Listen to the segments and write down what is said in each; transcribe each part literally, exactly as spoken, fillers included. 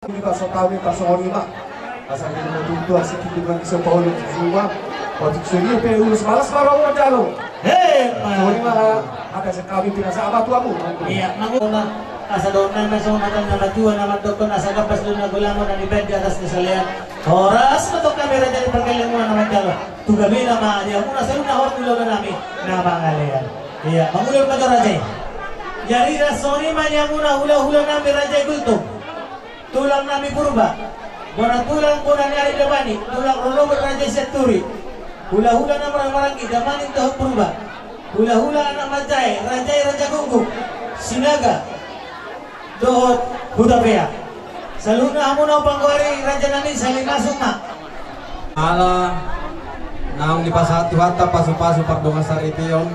Di paso kami, paso songon i ma. Asa di rumah pintu, asa di rumah bisa paulun semua. Otik segi pe ulos malas ma ro manjalo. Songon i ma, ada sekami pinasa apa tu aku. Iya, mangula. Asa dohot nama songon hata na matua na mandokkon asa gapas do na gulamo na nibaen di atas ni salean. Horas ma tong hami raja ni pargellengan na manjalo. Tu hami nama di hamuna saluhutna horong hulahula nami na mangalean. Iya, mangula ma jo raja i. Jadi songon i ma di hamuna hulahula nami raja i Gultom. Tulang nami Purba, bona tulang bona ni ari Debani, tulang Rorobot raja i Sianturi. Hulahula na marhahamaranggi, Damanik dohot Purba. Hulahula anak manjae, raja i Raja Gunggung, Sinaga, dohot Hutapea. Saluhutna hamuna panggoari raja nami, sai masuk ma. Ala naung dipasahat Tuhanta pasupasu pardongan saripeon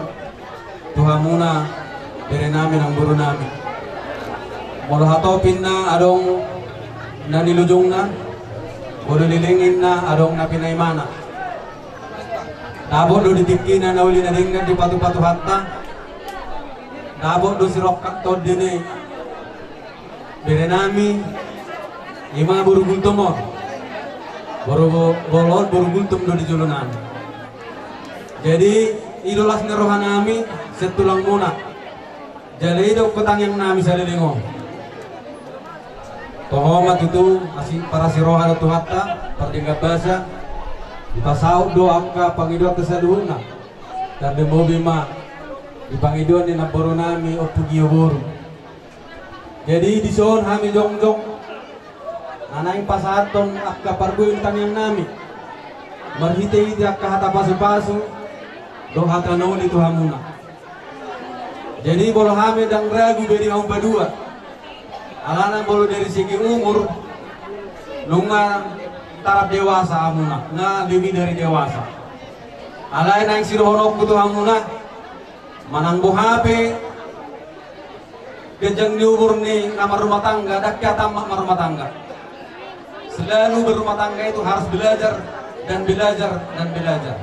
tu hamuna, bere nami nang boru nami. Molo hatop ninna adong na nilujungna, molo leleng ninna adong na pinaimana. Dapot do di tingkina na uli na denggan dipatupa Tuhanta. Dapot do sirongkap tondi ni bere nami, i ma boru Gultom on. Boru bo-, bolon boru Gultom do di jolo nami. Jadi i do las ni roha nami sian tulangmuna. Jala i do tangiang nami saleleng on. Toho ma tutu, asi parasi roha do Tuhanta, pardenggan basa. Dipasaut do angka pangidoanta saluhutna. Tarlumobi ma di pangidoan ni namboru nami Ompu Gio boru. Jadi dison hami jongjong na naeng pasahathon angka parbue ni tangiang nami marhitehite angka hata pasupasu dohot hata na uli tu hamuna. Jadi molo hami ndang ragu be di hamu padua, alana molo dari segi umur nunga tarap dewasa hamuna, nga lebih dari dewasa. Alai naeng sidohononku tu hamuna, manang boha pe ganjang ni umur ni na marrumah tangga, ndang hea tamat marrumah tangga. Selalu berumah tangga itu harus belajar dan belajar dan belajar.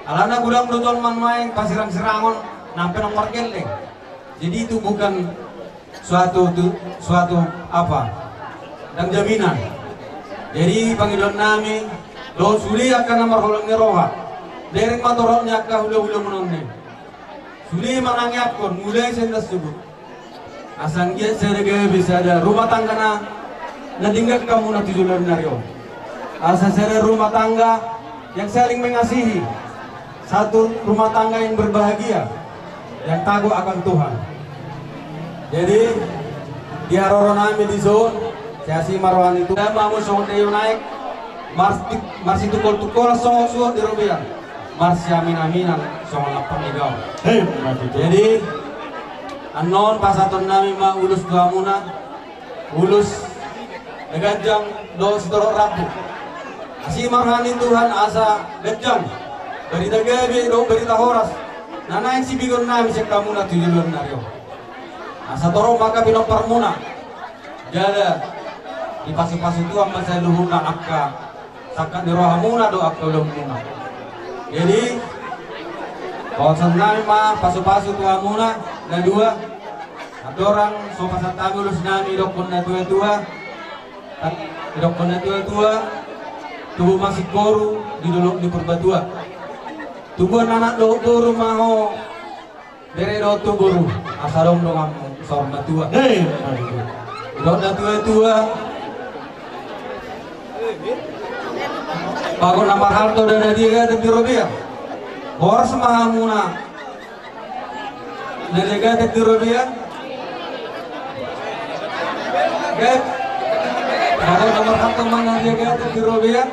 Alana godang do jolma nuaeng pasirangsirangon nang pe nang margelleng. Jadi itu bukan suatu tu, suatu apa, ndang jaminan. Jadi pangidoan nami, dohot sude angka na marholong ni roha, derek ma torop ni angka hulahula muna on. Sude manangiangkon mulai sian na sogot. Asa anggiat sada gabe sada rumah tangga na, na denggan hamuna tu joloan ni ari on. Asa sada rumah tangga yang saling mengasihi, satu rumah tangga yang berbahagia, yang takut akan Tuhan. Jadi di haroro nami dison, sai asi ma roha ni Tuhan. Dama mu songon daion aek, marsi-, marsitungkoltungkolan songon suhut di robean, marsiaminaminan songon lampang ni gaol. Hei, mantap. Jadi annon pasahaton nami ma ulos tu hamuna, ulos na ganjang dohot sitorop rambu. Asi ma roha ni Tuhan asa ganjang barita gabe dohot barita horas na naeng sibegeon nami sian hamuna tu joloan ni ari on. Asa torop ma angka pinomparmuna. Jala dipasupasu Tuhan ma saluhutna angka sangkap ni rohamuna dohot angka ulaonmuna. Jadi baosan nami ma pasupasu tu hamuna na dua. Andorang so pasahat hami ulos nami, didokkon na tuatua, didokkon na tuatua, tubu ma singkoru di dolok ni Purbatua. Tubuan anak dohot boru ma ho, bere dohot tu boru, asa adong donganmu saur matua. Hei. Didok na tuatua, bagot na marhalto da na dia gatek di robean. Horas ma hamuna na dia gatek di robean. Gatek. Bagot na marhalto ma na dia gatek di robean.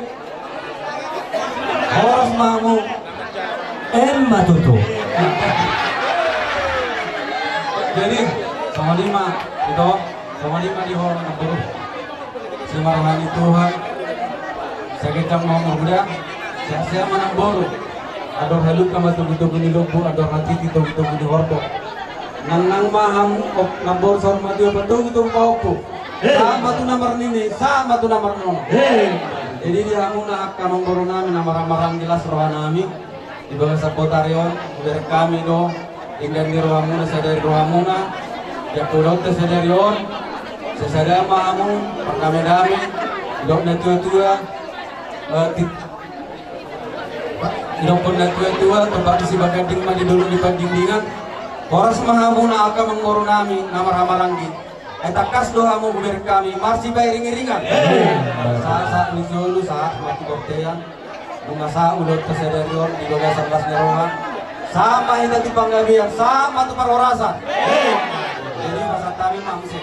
Horas ma hamu. Emma tutu. Jadi songon i ma, ito, songon i ma di ho namboru. Asi ma roha ni Tuhan. Sai ganjang ma umurmu da. Sehat-sehat ma namboru. Andor halumpang ma togu-togu ni lombu, andor hatiti togu-togu ni horbo. Nangnang ma hamu namboru saur matua, patogu-togu pahompu. Sahat ma tu na marnini, sahat ma tu na marnono. Jadi di hamuna angka namboru nami na marhahamaranggi, las roha nami di bagasan botari on, hubereng hami do denggan ni rohamuna sadari rohamuna di angka ulaonta sadari on. Sasada ma hamu, pardame-dame, didok na tua-tua, eh, ti-, didok na tua-tua, tompa di sibaganding ma di dolok di pandingdingan. Horas ma hamu na angka amangboru nami na marhahamaranggi. Ai tangkas do hamu hubereng hami marsipahiring-hiringan. Sahat-sahat ni solu, sahat ma tu bontean. Nunga sahat ulaonta sadari on di bagasan las ni roha. Sahat ma hita tu panggabean, sahat ma tu parhorasan. Jadi pasahat hami ma muse.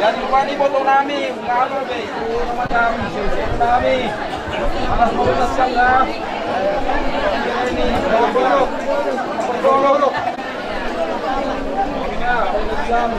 Jadi, rupani iboto nami, ngalo be, iboto nami, iboto nami. Alas mau ulas kan lah. Ini, bolok, bolok, bolok. Ya, ulas kan.